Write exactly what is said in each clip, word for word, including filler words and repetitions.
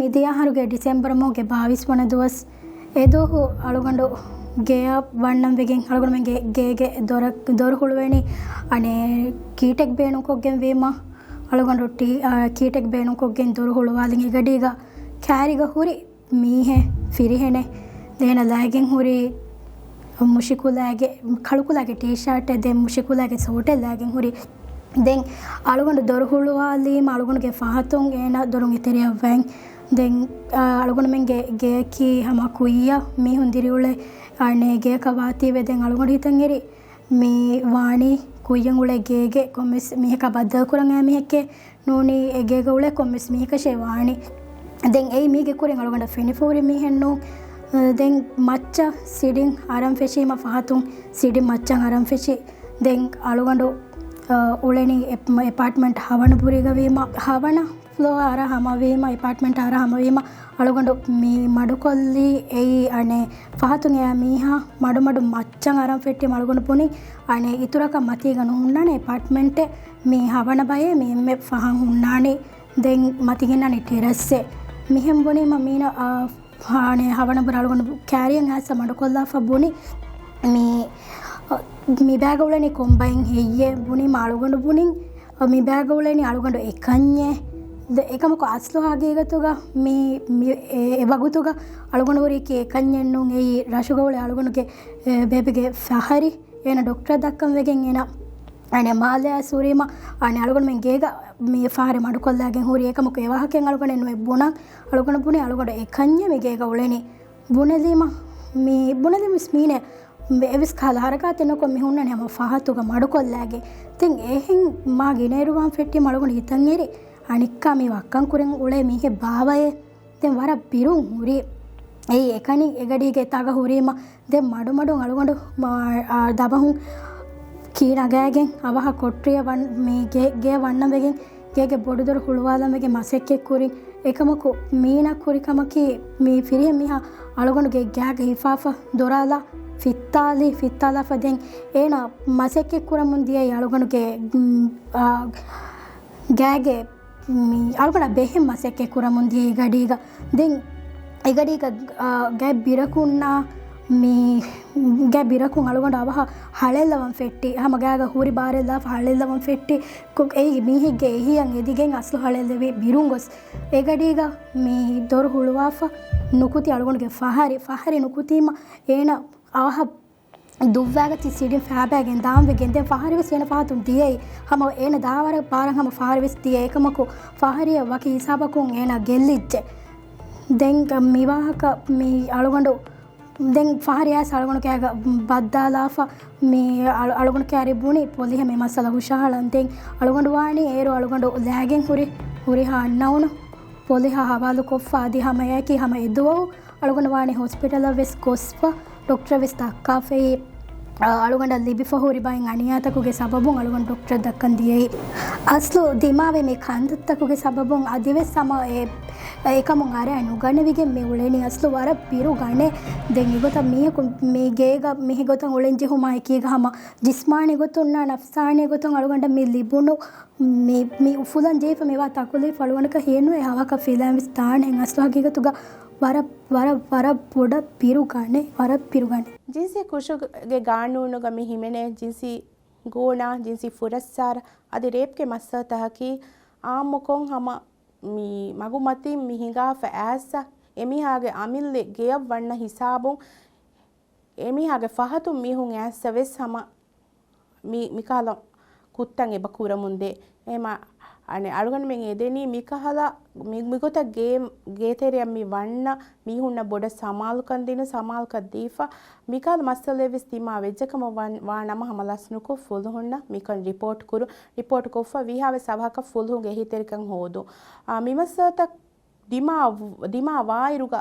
މިދިޔަ އަހަރުގެ ޑިސެމްބަރު މަހުގެ ބާވީސް ވަނަ ދުވަސް އެދުވަހު އަޅުގަނޑު ގެޔަށް ވަންނަން ވެގެން އަޅުގަނޑުމެންގެ ގޭގެ ދޮރަށް، ދޮރު ހުޅުވެނީ އަނެއް ކީޓެއް ބޭނުންކޮށްގެން ވީމަ، އަޅުގަނޑު ޓީ-، އާ، ކީޓެއް ބޭނުންކޮށްގެން ދޮރު ހުޅުވާލިން އެގަޑީގަ ކާރިގަ ހުރި މީހެއް ފިރިހެނެއް ދޭނަ ލައިގެން ހުރި މުށިކުލައިގެ، ކަޅުކުލައިގެ ޓީޝާޓެއް ދެން މުށިކުލައިގެ ސޫޓެއް ލައިގެން ހުރި. ދެން އަޅުގަނޑު ދޮރު ހުޅުވާލީމަ އަޅުގަނޑުގެ ފަހަތުން އޭނަ ދޮރުން އެތެރެއަށް ވަން. ދެން، އާ، އަޅުގަނޑުމެންގެ ގެއަކީ ހަމަ ކުއްޔަށް މީހުން ދިރިއުޅޭ އަނެއް ގެއަކަށް ވާތީވެ ދެން އަޅުގަނޑު ހިތަށް އެރި މި ވާނީ ކުއްޔަށް އުޅޭ ގޭގެ ކޮންމެސް މީހަކާ ބައްދަލުކުރަން އައި މީހެކޭ ނޫނީ އެ ގޭގަ އުޅޭ ކޮންމެސް މީހަކަށޭ ވާނީ. ދެން އެއީ މީގެ ކުރިން އަޅުގަނޑަށް ފެނިފަ ހުރި މީހެއް ނޫން. ދެން މައްޗަށް ސިޑިން އަރަން ފެށީމަ ފަހަތުން ސިޑިން މައްޗަށް އަރަން ފެށި. ދެން އަޅުގަނޑު، އަ، އުޅެނީ އެޕް-، އެޕާޓްމަންޓް ހަވަނަ ބުރީގަ ވީމަ، ހަވަނަ ފްލޯ އަރާ ހަމަވީމަ، އެޕާޓްމަންޓް އަރާ ހަމަވީމަ، އަޅުގަނޑު މި މަޑުކޮށްލީ އެއީ އަނެއް ފަހަތުން އެއާ މީހާ މަޑުމަޑު މައްޗަށް އަރަން ފެއްޓި އަޅުގަނޑު ބުނި، އަނެއް އިތުރަކަށް މަތީގަ ނުހުންނާނެ އެޕާޓްމަންޓެއް، މި ހަވަނަ ބަޔޭ މި އެންމެ ފަހަން ހުންނާނީ. ދެން މަތިގިންނާނީ ޓެރަސްއެއް. މިހެން ބުނީމަ މީނަ، އާ، ހާނެ ހަވަނަ ބުރަ އަޅުގަނޑު ކާރިއަށް އައިސް މަޑުކޮށްލާފަ ބުނި. މި، މި ބައިގަ އުޅެނީ ކޮންބައިން ހެއްޔޭ ބުނީމަ އަޅުގަނޑު ބުނިން. މި ބައިގަ އުޅެނީ އަޅުގަނޑު އެކަންޏޭ. ދެ-، އެކަމަކު އަސްލު ހަގީގަތުގަ މި، މި އެ، އެ ވަގުތުގަ އަޅުގަނޑު ހުރީކީ އެކަންޏެއް ނޫން. އެއީ ރަށުގަ އުޅޭ އަޅުގަނޑުގެ، އެ، ބޭބެގެ ފަހަރި. އޭނަ ޑޮކްޓަރަށް ދައްކަން ވެގެން އޭނަ އަނެއް މާލެ އައިސް ހުރީމަ، އަނެއް އަޅުގަނޑުމެން ގޭގަ މި ފަހަރެއް މަޑުކޮށްލާގެން ހުރި. އެކަމަކު އެ ވާހަކައެއް އަޅުގަނޑެއް ނުއެއް ބުނަން. އަޅުގަނޑު ބުނި އަޅުގަނޑު އެކަންޏެއް މި ގޭގަ އުޅެނީ. ބުނެލީމަ، މި ބުނެލީމަސް މީނެ އެވެސް ކަހަލަ ހަރަކާތެއް ނުކޮށް މި ހުންނަނީ ހަމަ ފަހަތުގަ މަޑުކޮށްލާގެން. ދެން އެހެން މާ ގިނައިރުވާން ފެއްޓީމަ އަޅުގަނޑު ހިތަށް އެރި އަނެއްކާ މި ވައްކަން ކުރިން އުޅޭ މީހެއް ބާވައޭ. ދެން ވަރަށް ބިރުން ހުރި. އެއީ އެކަނި އެގަޑީގެ ތާގަ ހުރީމަ ދެން މަޑުމަޑުން އަޅުގަނޑު މާ-، އާ، ދަބަހުން ކީ ނަގާގެން އަވަހަށް ކޮޓަރިއަށް ވަން-، މި ގޭ-، ގެއަށް ވަންނަން ވެގެން ގޭގެ ބޮޑުދޮރު ހުޅުވާލަން ވެގެން މަސައްކަތް ކުރިން. އެކަމަކު މީނަ ކުރި ކަމަކީ މި ފިރިހެން މީހާ އަޅުގަނޑުގެ ގާގަ ހިފާފަ ދޮރާލާ ފިއްތާލި، ފިއްތާލާފަ ދެން އޭނަ މަސައްކަތް ކުރަމުން ދިޔައީ އަޅުގަނޑުގެ، އާ، ގާގެ މި އަޅުގަނޑަށް ބެހެން މަސައްކަތް ކުރަމުން ދިޔަ އެގަޑީގަ. ދެން އެގަޑީގަ، އާ، ގާތް ބިރަކުންނާ މި ގާތް ބިރަކުން އަޅުގަނޑު އަވަހަށް ހަޅޭއްލަވަން ފެއްޓި. ހަމަ ގާގަ ހުރި ބާރެއްލާފަ ހަޅޭއްލަވަން ފެއްޓި. ކޮ-، އެއީ މީހެއްގެ އެހީއަށް އެދިގެން އަސްލު ހަޅޭއްލެވި ބިރުން ގޮސް އެގަޑީގަ މި ދޮރު ހުޅުވާފަ ނުކުތީ އަޅުގަނޑުގެ ފަހަރި. ފަހަރި ނުކުތީމަ އޭނަ އަވަހަށް ދުއްވާގަތީ ސިޑިން ފައިބައިގެން ދާން ވެގެން ދެން ފަހަރިވެސް އޭނަ ފަހަތުން ދިޔައީ. ހަމަ އޭނަ ދާވަރަށް ބާރަށް ހަމަ ފަހަރިވެސް ދިޔަ. އެކަމަކު ފަހަރިއަށް ވަކި ހިސާބަކުން އޭނަ ގެއްލިއްޖެ. ދެން މިވާހަކަ މި އަޅުގަނޑު ދެން ފަހަރި އައިސް އަޅުގަނޑު ކާގަ ބައްދާލާފަ މި އަޅު-، އަޅުގަނޑު ކާރި ބުނި ޕޮލިހަށް މި މައްސަލަ ހުށަހަޅަން. ދެން އަޅުގަނޑު ވާނީ އޭރު އަޅުގަނޑު ލައިގެން ހުރި ހުރިހާ އަންނައުނު ޕޮލިހަށް ހަވާލު ކޮށްފަ އަދި ހަމައެކީ ހަމަ އެދުވަހު އަޅުގަނޑު ވާނީ ހޮސްޕިޓަލަށް ވެސް ގޮސްފަ، ޑޮކްޓަރަށް ވެސް ދައްކާފައި، އަ، އަޅުގަނޑަށް ލިބިފަ ހުރި ބައިން އަނިޔާތަކުގެ ސަބަބުން އަޅުގަނޑު ޑޮކްޓަރަށް ދައްކަން ދިޔައީ. އަސްލު ދިމާވި މި ކަންތައްތަކުގެ ސަބަބުން އަދިވެސް ހަމަ އެ، އެކަމުން އަރައި ނުގަނެވިގެން މި އުޅެނީ. އަސްލު ވަރަށް ބިރު ގަނެ. ދެން އެގޮތަށް މީހަކު މި ގޭގަ މިހިގޮތަށް އުޅެން ޖެހުމާ އެކީގަ ހަމަ ޖިސްމާނީ ގޮތުންނާ ނަފްސާނީ ގޮތުން އަޅުގަނޑަށް މި ލިބުނު މި، މި އުފުލަން ޖެހިފަ މިވާ ތަކުލީފް އަޅުގަނޑަކަށް ހިޔެއްނުވޭ ހަވަކަށް ފިލައިން ވެސް ދާނެ. އަސްލު ހަގީގަތުގަ ވަރަށް، ވަރަށް، ވަރަށް ބޮޑަށް ބިރު ގަނެ، ވަރަށް ބިރު ގަނެ. ޖިންސީ ކުށުގެ ގާނޫނުގަ މި ހިމެނޭ ޖިންސީ ގޫނާ، ޖިންސީ ފުރައްސާރަ އަދި ރޭޕްގެ މައްސަލަތަކަކީ އާއްމުކޮށް ހަމަ މި މަގުމަތިން މި ހިނގާފަ އައިސް އެމީހާގެ އަމިއްލަ ގެޔަށް ވަންނަ ހިސާބުން އެމީހާގެ ފަހަތުން މީހުން އައިސް ވެސް ހަމަ މި، މިކަހަލަ ކުށްތައް އެބަ ކުރަމުންދޭ. އެހެމަ އަނެއް އަޅުގަނޑުމެން އެދެނީ މިކަހަލަ މި، މިގޮތަށް ގޭ، ގޭތެރެއަށް މި ވަންނަ މީހުންނަށް ބޮޑަށް ސަމާލުކަން ދިނުން، ސަމާލުކަން ދީފަ މިކަހަލަ މައްސަލައެއް ވެސް ދިމާ ވެއްޖެކަމަށް ވާ، ވާ ނަމަ ހަމަ ލަސްނުކޮށް ފުލުހުންނަށް މިކަން ރިޕޯޓް ކުރުން، ރިޕޯޓް ކޮށްފަ ވީހާވެސް އަވަހަކަށް ފުލުހުންގެ އެހީތެރިކަން ހޯދުން. އާ، މި މައްސަލަތައް ދިމާ، ދިމާ ވާއިރުގަ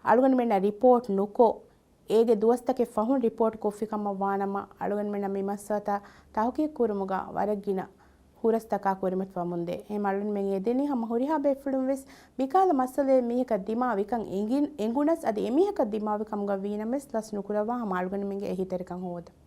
އަޅުގަނޑުމެންނަށް ރިޕޯޓް ނުކޮށް، އޭގެ ދުވަސްތަކެއް ފަހުން ރިޕޯޓް ކޮށްފިކަމަށް ވާނަމަ، އަޅުގަނޑުމެންނަށް މި މައްސަލަތައް ތަހުޤީޤު ކުރުމުގަ ވަރަށް ގިނަ ހުރަސްތަކާ ކުރިމަތިވަމުންދޭ. އެހެން އަޅުގަނޑުމެން އެދެނީ ހަމަ ހުރިހާ ބޭފުޅުން ވެސް މިކަހަލަ މައްސަލައެއް މީހަކަށް ދިމާވިކަން އެނގި-، އެނގުނަސް އަދި އެމީހަކަށް ދިމާވި ކަމުގަ ވީނަމަވެސް ލަސް ނުކުރައްވާ ހަމަ އަޅުގަނޑުމެންގެ އެހީތެރިކަން ހޯދަން.